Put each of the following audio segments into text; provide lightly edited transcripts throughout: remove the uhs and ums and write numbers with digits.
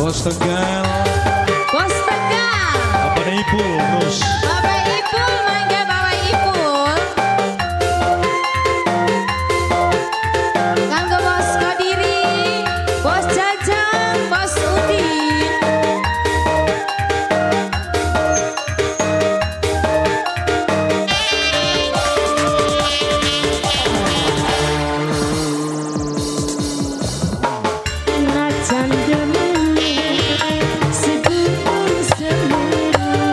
Bos Tegal. Bos Tegal. Bapak Ipul terus. Bapak Ipul, mangga Bapak Ipul. Kanggo Bos Kodiri, Bos Jajang, Bos Udin. Najan demene segunung semeru,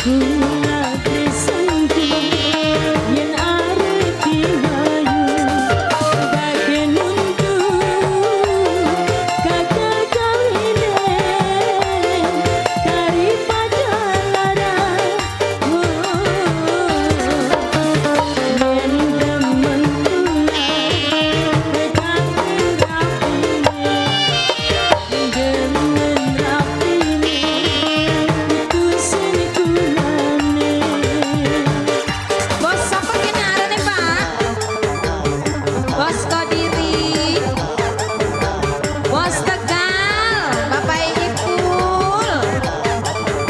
kula tresnku yen arep diwayu, bagen mundur gagal kawine daripada lara. Yen demen kula kawin rapine, demen rapine putusin kulane. Bos sapa kene arane, Pak? Bos Kodiri, Bos Tegal, Bapak Ipul.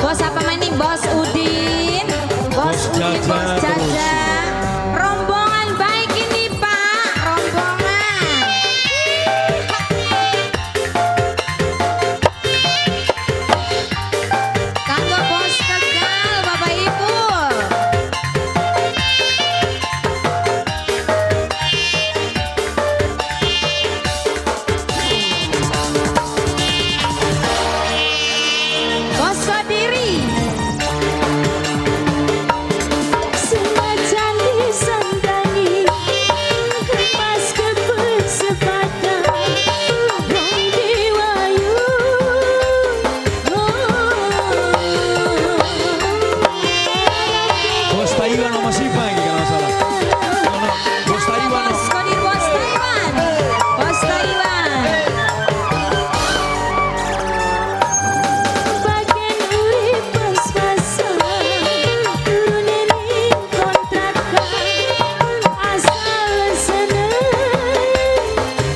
Bos apa maning? Bos Udin, Bos Bos Udin, Bos Jaja terus. Jaja. Rombongan baik ini, Pak, rombongan. Kanggo Bos Tegal, Bapak Ipul. Bos Kodiri. Senajan disandangi pas kepesepadan wong diwayu. Bos Taiwan sama Siva ini kalau nggak salah. Ono, Bos Taiwan. Bos Kodir, Bos Taiwan. Bos Taiwan. Bagian urip pas-pasan, turune ning kontrakan, asal seneng.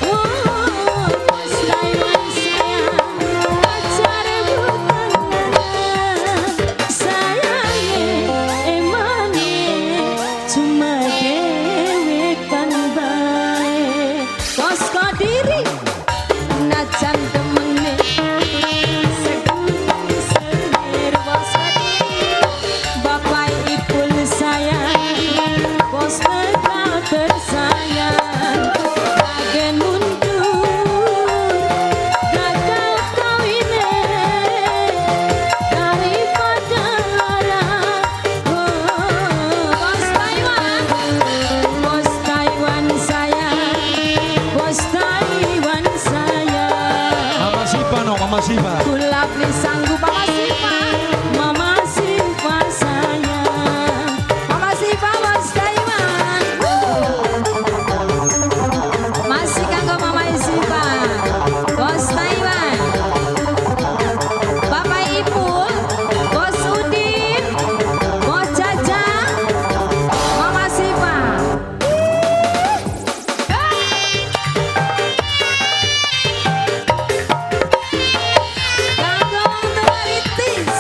Oh, Bos Taiwan sayang, pacar bukan lanang. Sayange emane cuma dewekan bae. Bos Kodiri, najan temene segunung semeru. Bos Kodiri, Bapak Ipul sayang, Bos Tegal tersayang, bagen mundur gagal kawine daripada lara. Oh, Bos Taiwan, Bos Taiwan sayang, Bos Taiwan sayang. Mama Siva no, Mama Siva. Kula beli sanggup Mama Siva, Mama Siva sayang, Mama Siva Bos Taiwan. Masih kanggo Mama Siva, Bos Taiwan. Bapak Ipul, Bos Udin, Bos Jajang, Mama Siva. Kanggo Tumaritis.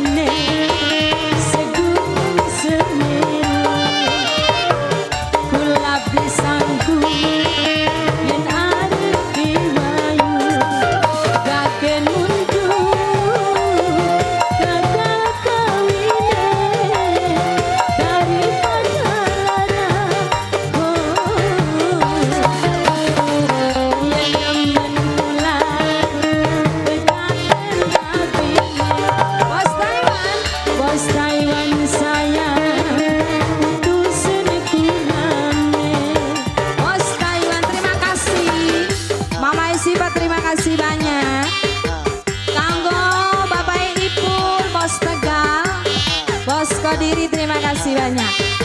Atine segunung Semeru. Kula pisangku yen arep wayu gaken mundur gagal kawine daripada lara. Oh, yen nemen kula pekaten rabine. Bos Taiwan, Bos Taiwan sayang, putusin kulane. Bos Taiwan, terima kasih. Mama Sipa, terima kasih banyak. Kanggo Bapak Ipul, Bos Tegal, Bos Kodiri, terima kasih banyak.